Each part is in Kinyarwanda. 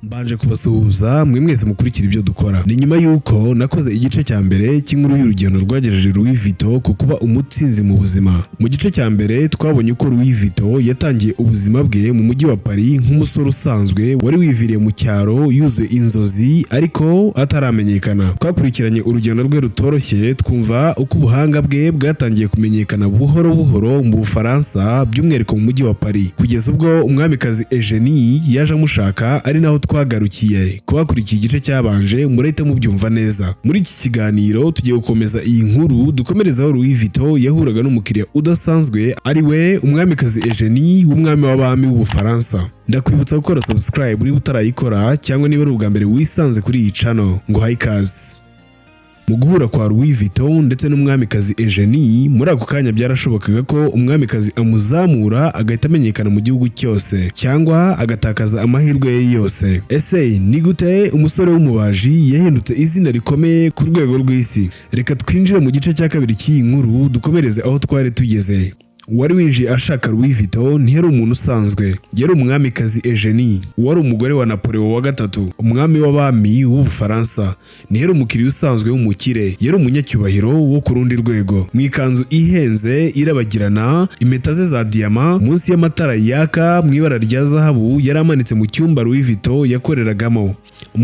Mbanje kubasuhuza mwe mwese mukurikira ibyo dukora. Ni nyuma y'uko nakoze igice cya mbere cy'inkuru y'urugendo rwagejeje Louis Vuitton ku kuba umutsinzi mu buzima. Mu gice cya mbere twabonye uko Louis Vuitton yatangiye ubuzima bwe mu mujyi wa Paris nk'umusore usanzwe wari wiviriye mu cyaro, yuzuye inzozi ariko ataramenyekana. Twakurikiranye urugendo rwe rutoroshye, twumva uko ubuhanga bwe bwatangiye kumenyekana buhoro buhoro mu Bufaransa, by'umwihariko mu mujyi wa Paris, kugeza ubwo umwamikazi Eugenie yaje amushaka, ari naho twagarukiye. Kubakurikiye igice cyabanje murahita mubyumva neza. Muri iki kiganiro tugiye gukomeza iyi nkuru, dukomerezaho Louis Vuitton yahuraga n'umukiriya udasanzwe, ari we umwamikazi Eugenie w'umwami w'abami w'Ubufaransa. Ndakwibutsa gukora subscribe niba utarayikora, cyangwa niba ari ubwa mbere wisanze kuri iyi channel, ngo haye ikaze. Mu guhura kwa Louis Vuitton ndetse n'umwamikazi Eugenie muri ako kanya, byarashobokaga ko umwamikazi amuzamura agahita amenyekana mu gihugu cyose, cyangwa agatakaza amahirwe ye yose. Ese ni gute umusore w'umubaji yahindutse izina rikomeye ku rwego rw'isi? Reka twinjire mu gice cya kabiri cy'iyi nkuru, dukomereze aho twari tugeze. Uwari winjiye ashaka Louis Vuitton ntiyari umuntu usanzwe, yari umwamikazi Eugenie, wari umugore wa Napoleon wa gatatu, umwami w'abami w'Ubufaransa. Ntiyari umukiriya usanzwe w'umukire, yari umunyacyubahiro wo ku rundi rwego. Mu ikanzu ihenze irabagirana, impeta ze za diyama munsi y'amatara yaka mu ibara rya zahabu yari amanitse mu cyumba Louis Vuitton yakoreragamo.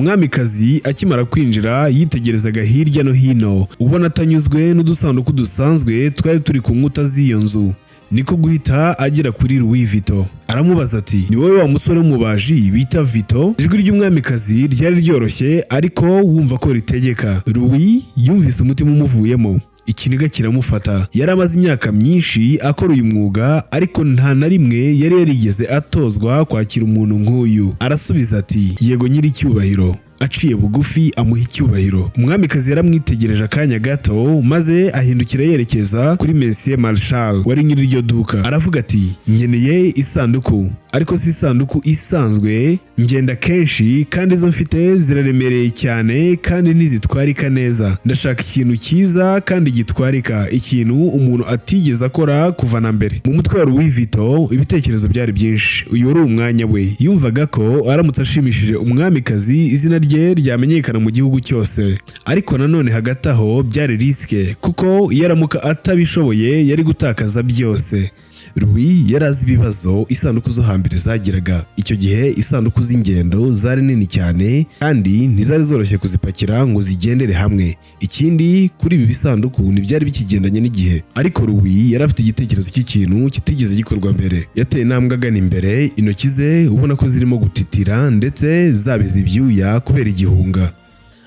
Umwamikazi akimara kwinjira yitegerezaga hirya no hino, ubona atanyuzwe n'udusanduku dusanzwe twari turi ku nkuta z'iyo nzu. Niko guhita agera kuri Louis Vuitton, aramubaza ati: "Ni wowe wa musore w'umubaji bita Vuitton?" Ijwi ry'umwamikazi ryari ryoroshye, ariko wumva ko ritegeka. Louis yumvise umutima umuvuyemo, ikiniga kiramufata. Yari amaze imyaka myinshi akora uyu mwuga, ariko nta na rimwe yari yarigeze atozwa kwakira umuntu nk'uyu. Arasubiza ati: "Yego, nyiricyubahiro." Aciye bugufi amuha icyubahiro. Umwamikazi yaramwitegereje akanya gato, maze ahindukira yerekeza kuri Monsieur Marshal wari nyiri iryo duka, aravuga ati: "Nkeneye isanduku, ariko si isanduku isanzwe. Ngenda kenshi kandi izo mfite ziraremereye cyane kandi ntizitwarika neza. Ndashaka ikintu cyiza kandi gitwarika, ikintu umuntu atigeze akora kuva na mbere." Mu mutwe wa Louis Vuitton ibitekerezo byari byinshi. Uyu wari umwanya we. Yumvaga ko aramutse ashimishije umwamikazi, izina rye ryamenyekana mu gihugu cyose. Ariko nanone hagati aho byari risk, kuko iyo aramuka atabishoboye yari gutakaza byose. Louis yari azi ibibazo isanduku zo hambere zagiraga. Icyo gihe isanduku z'ingendo zari nini cyane kandi ntizari zoroshye kuzipakira ngo zigendere hamwe. Ikindi, kuri ibi bisanduku ntibyari bikigendanye n'igihe. Ariko Louis yari afite igitekerezo cy'ikintu kitigeze gikorwa mbere. Yateye intambwe agana imbere, intoki ze ubona ko zirimo gutitira ndetse zabize ibyuya kubera igihunga.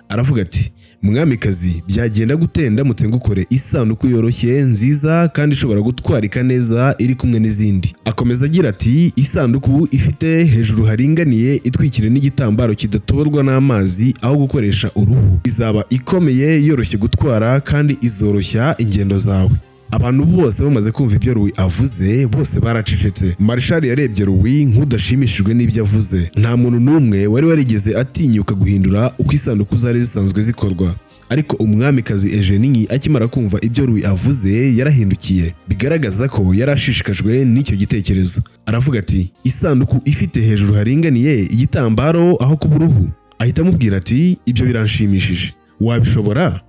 Aravuga ati: "Mwamikazi, byagenda gute ndamutse ngukore isanduku yoroshye, nziza kandi ishobora gutwarika neza iri kumwe n'izindi?" Akomeza agira ati: "Isanduku ifite hejuru haringaniye, itwikiriwe n'igitambaro kidatoborwa n'amazi aho gukoresha uruhu. Izaba ikomeye, yoroshye gutwara kandi izoroshya ingendo zawe." Abantu bose bamaze kumva ibyo Louis avuze, bose baracecetse. Marshal yarebye Louis nk'udashimishijwe n'ibyo avuze. Nta muntu n'umwe wari warigeze atinyuka guhindura uko isanduku zari zisanzwe zikorwa. Ariko umwamikazi Eugenie akimara kumva ibyo Louis avuze yarahindukiye, bigaragaza ko yari ashishikajwe n'icyo gitekerezo. Aravuga ati: "Isanduku ifite hejuru haringaniye, igitambaro aho kuba uruhu?" Ahita amubwira ati: "Ibyo biranshimishije. Wabishobora?"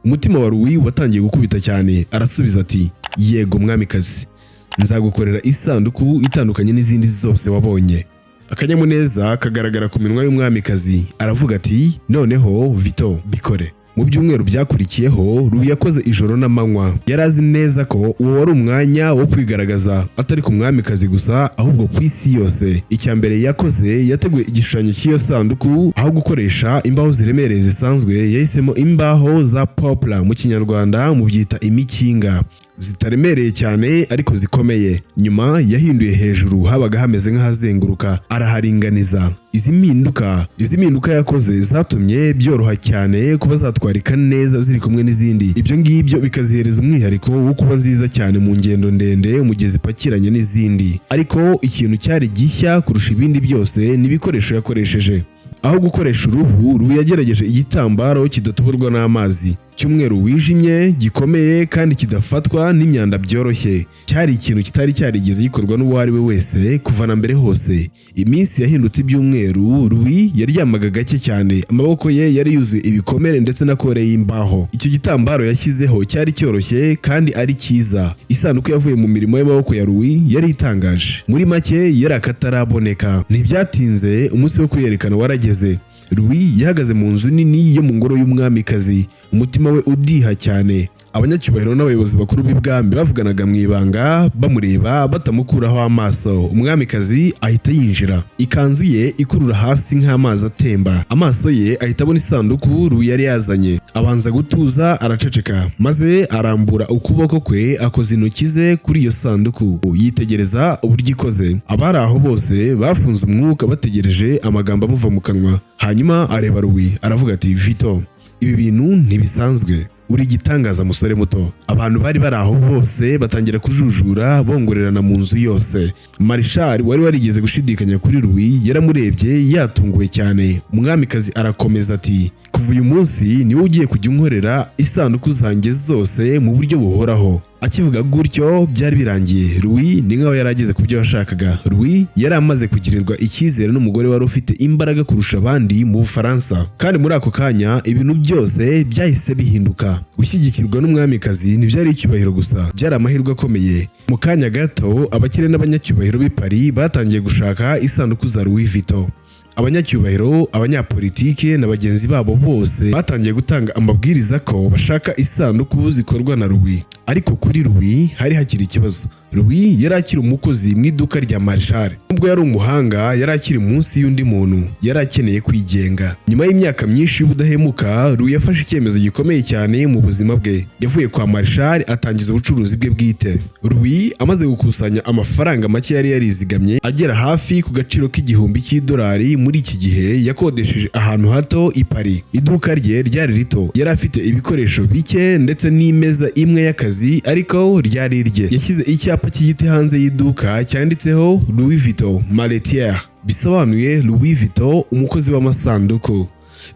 Umutima wa Louis watangiye gukubita cyane. Arasubiza ati: "Yego mwamikazi, nzagukorera isanduku itandukanye n'izindi zose wabonye." Akanyamuneza kagaragara ku minwa y'umwamikazi. Aravuga ati: "Noneho Vuitton, bikore." Mu byumweru byakurikiyeho Louis yakoze ijoro n'amanywa. Yari azi neza ko uwo wari umwanya wo kwigaragaza, atari ku mwamikazi gusa, ahubwo ku isi yose. Icya mbere yakoze, yateguye igishushanyo cy'iyo sanduku. Aho gukoresha imbaho ziremereye zisanzwe, yahisemo imbaho za poplar, mu Kinyarwanda mubyita imikinga, zitaremereye cyane ariko zikomeye. Nyuma yahinduye hejuru habaga hameze nk'ahazenguruka, araharinganiza. Izi mpinduka yakoze zatumye byoroha cyane kuba zatwarika neza ziri kumwe n'izindi. Ibyo ngibyo bikazihereza umwihariko wo kuba nziza cyane mu ngendo ndende mu gihe zipakiranye n'izindi. Ariko ikintu cyari gishya kurusha ibindi byose ni ibikoresho yakoresheje. Aho gukoresha uruhu, Louis yagerageje igitambaro kidatoborwa n'amazi. Cy'umweru wijimye, gikomeye kandi kidafatwa n'imyanda byoroshye. Cyari ikintu kitari cyarigeze gikorwa n'uwo ari we wese kuva na mbere hose. Iminsi yahindutse ibyumweru. Louis yaryamaga gake cyane. Amaboko ye yari yuzuye ibikomere ndetse na colle y'imbaho. Icyo gitambaro yashyizeho cyari cyoroshye kandi ari cyiza. Isanduku yavuye mu mirimo y'amaboko ya Louis yari itangaje. Muri make, yari akataraboneka. Ntibyatinze, umunsi wo kwiyerekana warageze. Louis yahagaze mu nzu nini yo mu ngoro y'umwamikazi, umutima we udiha cyane. Abanyacyubahiro n'abayobozi bakuru b'ibwami bavuganaga mu ibanga, bamureba batamukuraho amaso. Umwamikazi ahita yinjira, ikanzu ye ikurura hasi nk'amazi atemba. Amaso ye ahita abona isanduku Louis yari yazanye. Abanza gutuza, araceceka, maze arambura ukuboko kwe, akoza intoki ze kuri iyo sanduku, yitegereza uburyo ikoze. Abari aho bose bafunze umwuka, bategereje amagambo amuva mu kanwa. Hanyuma areba Louis, aravuga ati: "Vuitton, ibi bintu ntibisanzwe. Uri igitangaza, musore muto." Abantu bari bari aho bose batangira kujujura, bongorerana mu nzu yose. Marishal wari warigeze gushidikanya kuri Louis yaramurebye yatunguwe cyane. Umwamikazi arakomeza ati: "Kuva uyu munsi niwe ugiye kujya unkorera isanduku zanjye zose mu buryo buhoraho." Akivuga gutyo, byari birangiye. Louis ni nkaho yari ageze ku byo yashakaga. Louis yari amaze kugirirwa icyizere n'umugore wari ufite imbaraga kurusha abandi mu Bufaransa, kandi muri ako kanya ibintu byose byahise bihinduka. Gushyigikirwa n'umwamikazi ntibyari icyubahiro gusa, byari amahirwe akomeye. Mu kanya gato, abakire n'abanyacyubahiro b'i Paris batangiye gushaka isanduku za Louis Vuitton. Abanyacyubahiro, abanyapolitike na bagenzi babo bose batangiye gutanga amabwiriza ko bashaka isanduku zikorwa na Louis. Ariko kuri Louis hari hakiri ikibazo. Louis yari akiri umukozi mu iduka rya Marshal. Nubwo yari umuhanga, yari akiri munsi y'undi muntu. Yari akeneye kwigenga. Nyuma y'imyaka myinshi y'ubudahemuka, Louis yafashe icyemezo gikomeye cyane mu buzima bwe. Yavuye kwa Marshal, atangiza ubucuruzi bwe bwite. Louis amaze gukusanya amafaranga make yari yarizigamye, agera hafi ku gaciro k'1000 cy'idolari muri iki gihe, yakodesheje ahantu hato i Paris. Iduka rye ryari rito, yari afite ibikoresho bike ndetse n'imeza imwe y'akazi, ariko ryari irye. Yashyize icyapa cy'igiti hanze y'iduka cyanditseho "Louis Vuitton Malletier", bisobanuye Louis Vuitton umukozi w'amasanduku.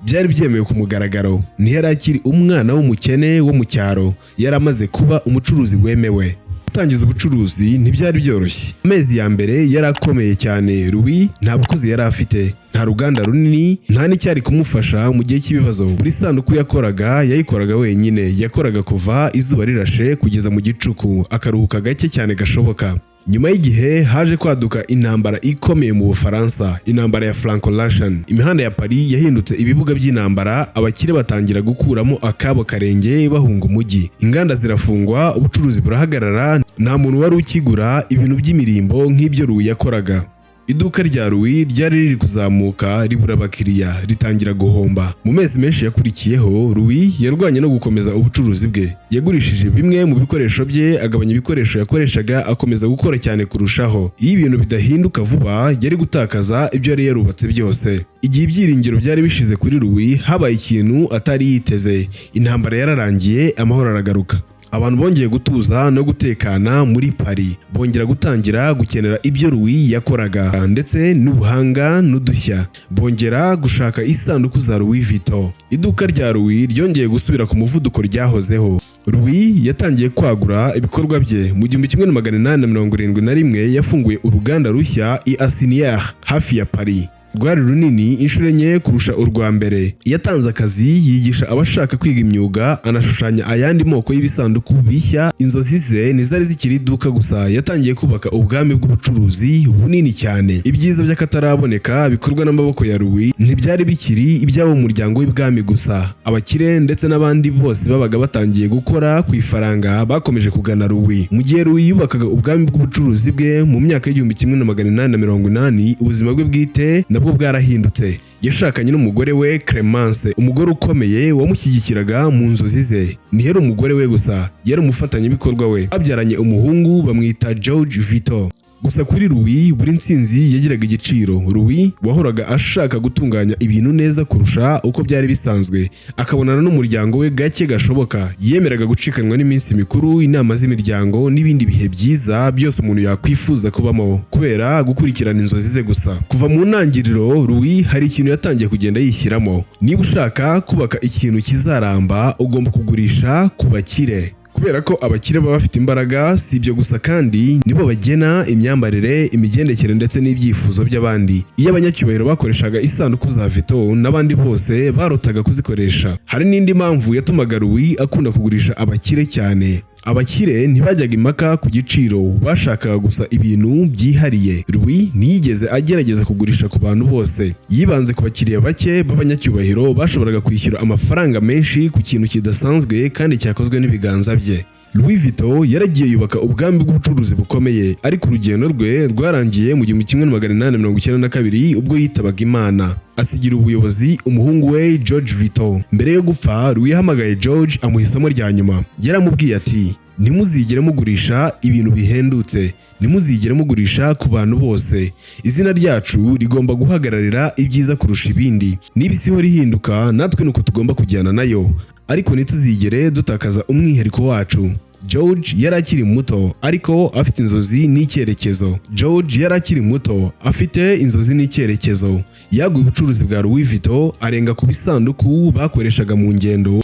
Byari byemewe ku mugaragaro. Ntiyari akiri umwana w'umukene wo mu cyaro, yari amaze kuba umucuruzi wemewe. Gutangiza ubucuruzi ntibyari byoroshye. Amezi ya mbere yari akomeye cyane. Louis nta bakozi yari afite, nta ruganda runini, nta n'icyari kumufasha mu gihe cy'ibibazo. Buri sanduku yakoraga yayikoraga wenyine. Yakoraga kuva izuba rirashe kugeza mu gicuku, akaruhuka gake cyane gashoboka. Nyuma y'igihe haje kwaduka intambara ikomeye mu Bufaransa, intambara ya Franco-Russian. Imihanda ya Paris yahindutse ibibuga by'intambara. Abakire batangira gukuramo akabo karenge, bahunga umujyi. Inganda zirafungwa, ubucuruzi burahagarara, nta muntu wari ukigura ibintu by'imirimbo nk'ibyo Louis yakoraga. Iduka rya Louis ryari riri kuzamuka ribura abakiriya, ritangira guhomba. Mu mezi menshi yakurikiyeho, Louis yarwanye no gukomeza ubucuruzi bwe. Yagurishije bimwe mu bikoresho bye, agabanya ibikoresho yakoreshaga, akomeza gukora cyane kurushaho. Iyo ibintu bidahinduka vuba, yari gutakaza ibyo yari yarubatse byose. Igihe ibyiringiro byari bishize kuri Louis, habaye ikintu atari yiteze. Intambara yararangiye, amahoro aragaruka. Abantu bongeye gutuza no gutekana muri Paris, bongera gutangira gukenera ibyo Louis yakoraga ndetse n'ubuhanga n'udushya. Bongera gushaka isanduku za Louis Vuitton. Iduka rya Louis ryongeye gusubira ku muvuduko ryahozeho. Louis yatangiye kwagura ibikorwa bye. Mu 1871 yafunguye uruganda rushya i Asnières, hafi ya Paris. Rwari runini inshuro enye kurusha urwa mbere. Yatanze akazi, yigisha abashaka kwiga imyuga, anashushanya ayandi moko y'ibisanduku bishya. Inzozi ze ntizari zikiri iduka gusa, yatangiye kubaka ubwami bw'ubucuruzi bunini cyane. Ibyiza by'akataraboneka bikorwa n'amaboko ya Louis ntibyari bikiri iby'abo mu muryango w'ibwami gusa. Abakire ndetse n'abandi bose babaga batangiye gukora ku ifaranga bakomeje kugana Louis. Mu gihe Louis yubakaga ubwami bw'ubucuruzi bwe mu myaka y'1880, ubuzima bwe bwite nabwo bwarahindutse. Yashakanye n'umugore we Clemence, umugore ukomeye wamushyigikiraga mu nzozi ze. Ntiyari umugore we gusa, yari umufatanyabikorwa we. Babyaranye umuhungu, bamwita George Vuitton. Gusa kuri Louis, buri ntsinzi yagiraga igiciro. Louis wahoraga ashaka gutunganya ibintu neza kurusha uko byari bisanzwe, akabonana n'umuryango we gake gashoboka. Yemeraga gucikanwa n'iminsi mikuru, inama z'imiryango n'ibindi bihe byiza byose umuntu yakwifuza kubamo, kubera gukurikirana inzozi ze gusa. Kuva mu ntangiriro, Louis hari ikintu yatangiye kugenda yishyiramo: niba ushaka kubaka ikintu kizaramba, ugomba kugurisha ku bakire, kubera ko abakire baba bafite imbaraga. Si ibyo gusa kandi, nibo bagena imyambarire, imigendekere ndetse n'ibyifuzo by'abandi. Iyo abanyacyubahiro bakoreshaga isanduku za Vuitton, n'abandi bose barotaga kuzikoresha. Hari n'indi mpamvu yatumaga Louis akunda kugurisha abakire cyane. Abakire ntibajyaga impaka ku giciro, bashakaga gusa ibintu byihariye. Louis ntiyigeze agerageza kugurisha ku bantu bose. Yibanze ku bakiriya bake b'abanyacyubahiro bashoboraga kwishyura amafaranga menshi ku kintu kidasanzwe kandi cyakozwe n'ibiganza bye. Louis Vuitton yaragiye yubaka ubwami bw'ubucuruzi bukomeye, ariko urugendo rwe rwarangiye mu 1892 ubwo yitabaga Imana, asigira ubuyobozi umuhungu we George Vuitton. Mbere yo gupfa, Louis yahamagaye George, amuha isomo rya nyuma. Yaramubwiye ati: "Ntimuzigere mugurisha ibintu bihendutse, ntimuzigere mugurisha ku bantu bose. Izina ryacu rigomba guhagararira ibyiza kurusha ibindi. Niba isi ihora ihinduka, natwe nuko tugomba kujyana nayo, ariko ntituzigere dutakaza umwihariko wacu." George yari akiri muto, ariko afite inzozi n'icyerekezo. George yari akiri muto, afite inzozi n'icyerekezo. Yaguye ubucuruzi bwa Louis Vuitton, arenga ku bisanduku bakoreshaga mu ngendo,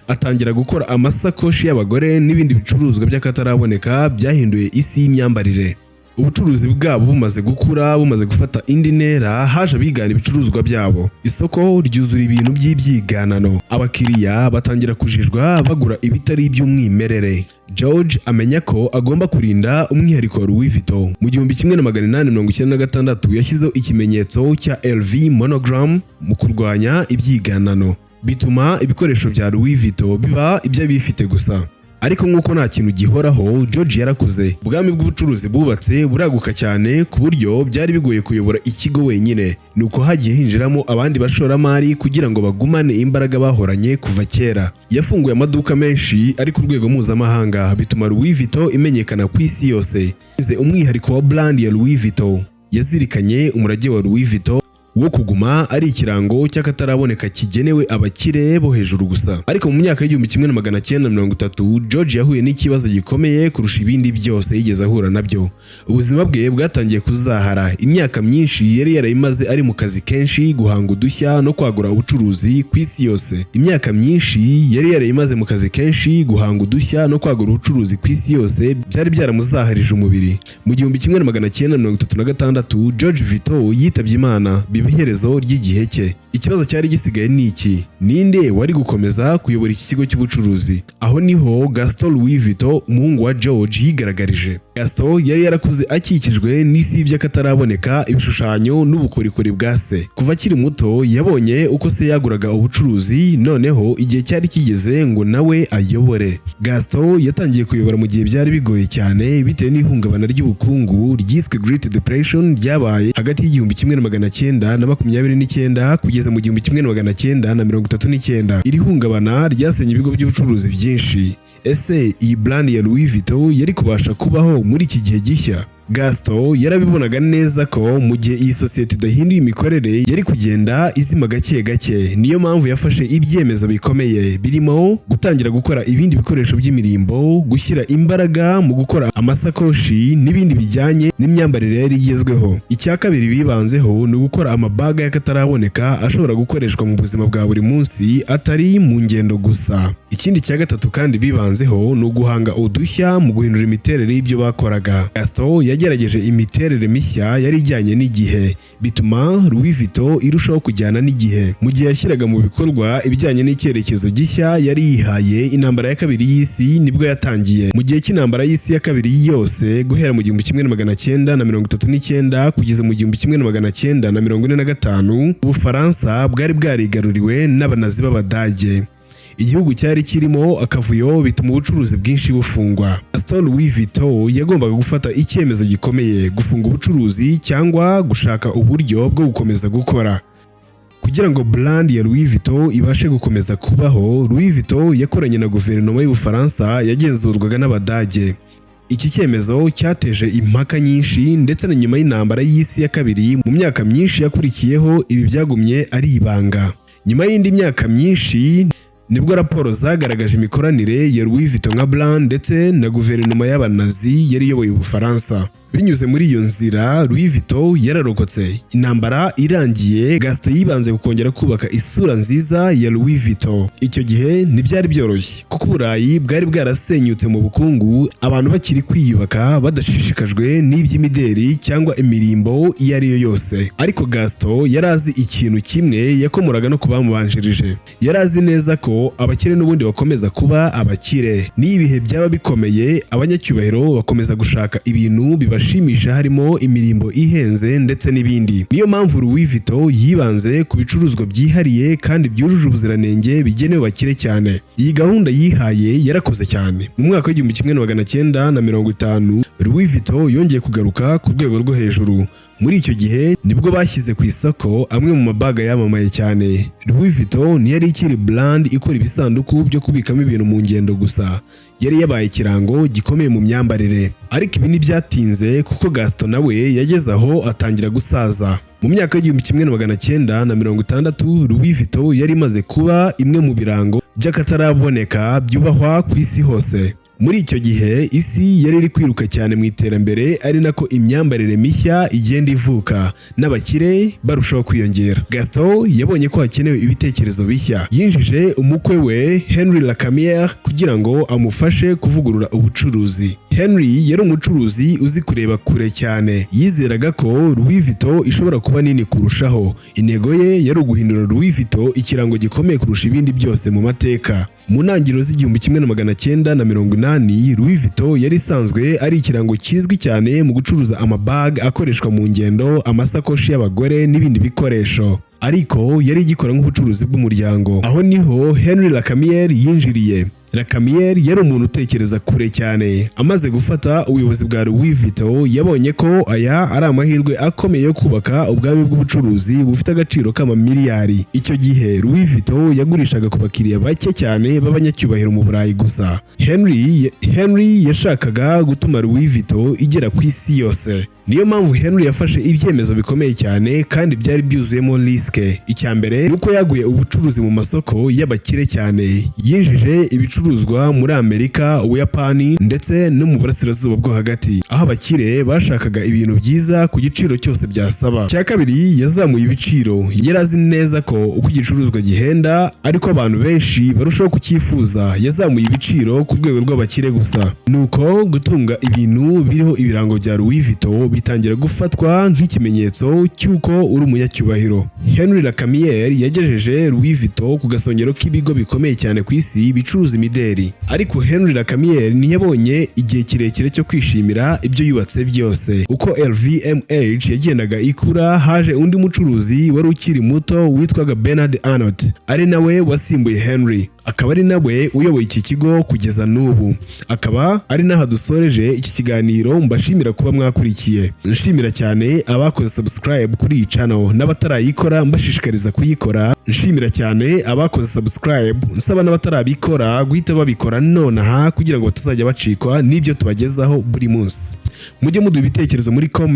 atangira gukora amasakoshi y'abagore n'ibindi bicuruzwa by'akataraboneka byahinduye isi y'imyambarire. Ubucuruzi bwabo bumaze gukura, bumaze gufata indi ntera, haje abigana ibicuruzwa byabo, isoko ryuzura ibintu by'ibyiganano, abakiriya batangira kujijwa bagura ibitari iby'umwimerere. George amenya ko agomba kurinda umwihariko wa Louis Vuitton. Mu 1896 yashyizeho ikimenyetso cya LV monogram mu kurwanya ibyiganano, bituma ibikoresho bya Louis Vuitton biba iby'abifite gusa. Ariko nk'uko nta kintu gihoraho, George yarakuze, ubwami bw'ubucuruzi bubatse buraguka cyane ku buryo byari bigoye kuyobora ikigo wenyine. Nuko hagiye hinjiramo abandi bashoramari kugira ngo bagumane imbaraga bahoranye kuva kera. Yafunguye amaduka menshi ari ku rwego mpuzamahanga, bituma Louis Vuitton imenyekana ku isi yose. Umwihariko wa brand ya Louis Vuitton, yazirikanye umurage wa Louis Vuitton wo kuguma ari ikirango cy'akataraboneka kigenewe abakire bo hejuru gusa. Ariko mu myaka y'1930, George yahuye n'ikibazo gikomeye kurusha ibindi byose yigeze ahura nabyo. Ubuzima bwe bwatangiye kuzahara. Imyaka myinshi yari yarayimaze ari mu kazi kenshi, guhanga udushya no kwagura ubucuruzi ku isi yose. Imyaka myinshi yari yarayimaze mu kazi kenshi, guhanga udushya no kwagura ubucuruzi ku isi yose, byari byaramuzaharije umubiri. Mu 1936, George Vuitton yitabye Imana, biba iherezo ry'igihe cye. Ikibazo cyari gisigaye ni iki: ninde wari gukomeza kuyobora iki kigo cy'ubucuruzi? Aho niho Gaston Louis Vuitton, umuhungu wa George, yigaragarije. Gaston yari yarakuze akikijwe n'isi y'akataraboneka, ibishushanyo n'ubukorikori bwa se. Kuva akiri muto yabonye uko se yaguraga ubucuruzi, noneho igihe cyari kigeze ngo nawe ayobore. Gaston yatangiye kuyobora mu gihe byari bigoye cyane, bitewe n'ihungabana ry'ubukungu ryiswe Great Depression ryabaye hagati y'1929 kugeza mu 1939. Iri hungabana ryasenye ibigo by'ubucuruzi byinshi. Ese iyi brand ya Louis Vuitton yari kubasha kubaho muri iki gihe gishya? Gaston yarabibonaga neza ko mu gihe iyi sosiyete idahinduye imikorere, yari kugenda izima gake gake. Niyo mpamvu yafashe ibyemezo bikomeye, birimo gutangira gukora ibindi bikoresho by'imirimbo, gushyira imbaraga mu gukora amasakoshi n'ibindi bijyanye n'imyambarire yari igezweho. Icya kabiri bibanzeho ni ugukora amabaga y'akataraboneka ashobora gukoreshwa mu buzima bwa buri munsi, atari mu ngendo gusa. Ikindi cya gatatu kandi bibanzeho ni uguhanga udushya mu guhindura imiterere y'ibyo bakoraga. Gaston yagerageje imiterere mishya yari ijyanye n'igihe, bituma Louis Vuitton irushaho kujyana n'igihe. Mu gihe yashyiraga mu bikorwa ibijyanye n'icyerekezo gishya yari yihaye, Intambara ya Kabiri y'Isi nibwo yatangiye. Mu gihe cy'Intambara y'Isi ya Kabiri yose, guhera mu 1939 kugeza mu 1945, Ubufaransa bwari bwarigaruriwe n'Abanazi b'Abadage. Igihugu cyari kirimo akavuyo, bituma ubucuruzi bwinshi bufungwa. Gaston Louis Vuitton yagombaga gufata icyemezo gikomeye: gufunga ubucuruzi cyangwa gushaka uburyo bwo gukomeza gukora kugira ngo brand ya Louis Vuitton ibashe gukomeza kubaho. Louis Vuitton yakoranye na guverinoma y'Ubufaransa yagenzurwaga n'Abadage. Iki cyemezo cyateje impaka nyinshi, ndetse na nyuma y'Intambara y'Isi ya Kabiri, mu myaka myinshi yakurikiyeho, ibi byagumye ari ibanga. Nyuma y'indi myaka myinshi nibwo raporo zagaragaje imikoranire ya Louis Vuitton nka brand ndetse na guverinoma y'Abanazi yari iyoboye Ubufaransa. Binyuze muri iyo nzira, Louis Vuitton yararokotse. Intambara irangiye, Gaston yibanze ku kongera kubaka isura nziza ya Louis Vuitton. Icyo gihe ntibyari byoroshye kuko Uburayi bwari bwarasenyutse mu bukungu, abantu bakiri kwiyubaka, badashishikajwe n'iby'imideri cyangwa imirimbo iyo ari yo yose. Ariko Gaston yari azi ikintu kimwe yakomoraga no ku bamubanjirije. Yari azi neza ko abakire n'ubundi bakomeza kuba abakire. N'iyo ibihe byaba bikomeye, abanyacyubahiro bakomeza gushaka ibintu bibashimisha, harimo imirimbo ihenze ndetse n'ibindi. Niyo mpamvu Louis Vuitton yibanze ku bicuruzwa byihariye kandi byujuje ubuziranenge, bigenewe abakire cyane. Iyi gahunda yihaye yarakoze cyane. Mu mwaka w'1950, Louis Vuitton yongeye kugaruka ku rwego rwo hejuru. Muri icyo gihe nibwo bashyize ku isoko amwe mu mabaga yamamaye cyane. Louis Vuitton ntiyari ikiri brand ikora ibisanduku byo kubikamo ibintu mu ngendo gusa, yari yabaye ikirango gikomeye mu myambarire. Ariko ibi ntibyatinze kuko Gaston nawe yageze aho atangira gusaza. Mu myaka y'1960, Louis Vuitton yari imaze kuba imwe mu birango by'akataraboneka byubahwa ku isi hose. Muri icyo gihe isi yari iri kwiruka cyane mu iterambere, ari nako imyambarire mishya igenda ivuka n'abakire barushaho kwiyongera. Gaston yabonye ko hakenewe ibitekerezo bishya. Yinjije umukwe we Henry Racamier kugira ngo amufashe kuvugurura ubucuruzi. Henry yari umucuruzi uzi kureba kure cyane. Yizeraga ko Louis Vuitton ishobora kuba nini kurushaho. Intego ye yari uguhindura Louis Vuitton ikirango gikomeye kurusha ibindi byose mu mateka. Mu ntangiriro z'igihumbi kimwe na magana cyenda na mirongo inani, Louis Vuitton yari isanzwe ari ikirango kizwi cyane mu gucuruza amabag akoreshwa mu ngendo, amasakoshi y'abagore n'ibindi bikoresho, ariko yari igikora nk'ubucuruzi bw'umuryango. Aho niho Henry Racamier yinjiriye. Racamier yari umuntu utekereza kure cyane. Amaze gufata ubuyobozi bwa Louis Vuitton, yabonye ko aya ari amahirwe akomeye yo kubaka ubwami bw'ubucuruzi bufite agaciro k'amamiliyari. Icyo gihe Louis Vuitton yagurishaga ku bakiriya bake cyane b'abanyacyubahiro mu Burayi gusa. Henry yashakaga gutuma Louis Vuitton igera ku isi yose. Niyo mpamvu Henry yafashe ibyemezo bikomeye cyane kandi byari byuzuyemo risque. Icya mbere ni uko yaguye ubucuruzi mu masoko y'abakire cyane. Yinjije ibicuruzwa muri Amerika, Ubuyapani ndetse no mu Burasirazuba bwo Hagati, aho abakire bashakaga ibintu byiza ku giciro cyose byasaba. Icya kabiri, yazamuye ibiciro. Yari azi neza ko uko igicuruzwa gihenda ariko abantu benshi barushaho kucyifuza. Yazamuye ibiciro ku rwego rw'abakire gusa. Nuko gutunga ibintu biriho ibirango bya Louis Vuitton bitangira gufatwa nk'ikimenyetso cy'uko uri umunyacyubahiro. Henry Racamier yagejeje Louis Vuitton ku gasongero k'ibigo bikomeye cyane ku isi bicuruza imideri. Ariko Henry Racamier ntiyabonye igihe kirekire cyo kwishimira ibyo yubatse byose. Uko LVMH yagendaga ikura, haje undi mucuruzi wari ukiri muto witwaga Bernard Arnault, ari nawe wasimbuye Henry, akaba ari nawe uyoboye iki kigo kugeza n'ubu. Akaba ari n'aha dusoreje iki kiganiro. Mbashimira kuba mwakurikiye, nshimira cyane abakoze subscribe kuri iyi channel, n'abatarayikora mbashishikariza kuyikora. Nshimira cyane abakoze subscribe, nsaba n'abatarabikora guhita babikora nonaha kugira ngo batazajya bacikwa n'ibyo tubagezaho buri munsi. Mujye muduha ibitekerezo muri comment.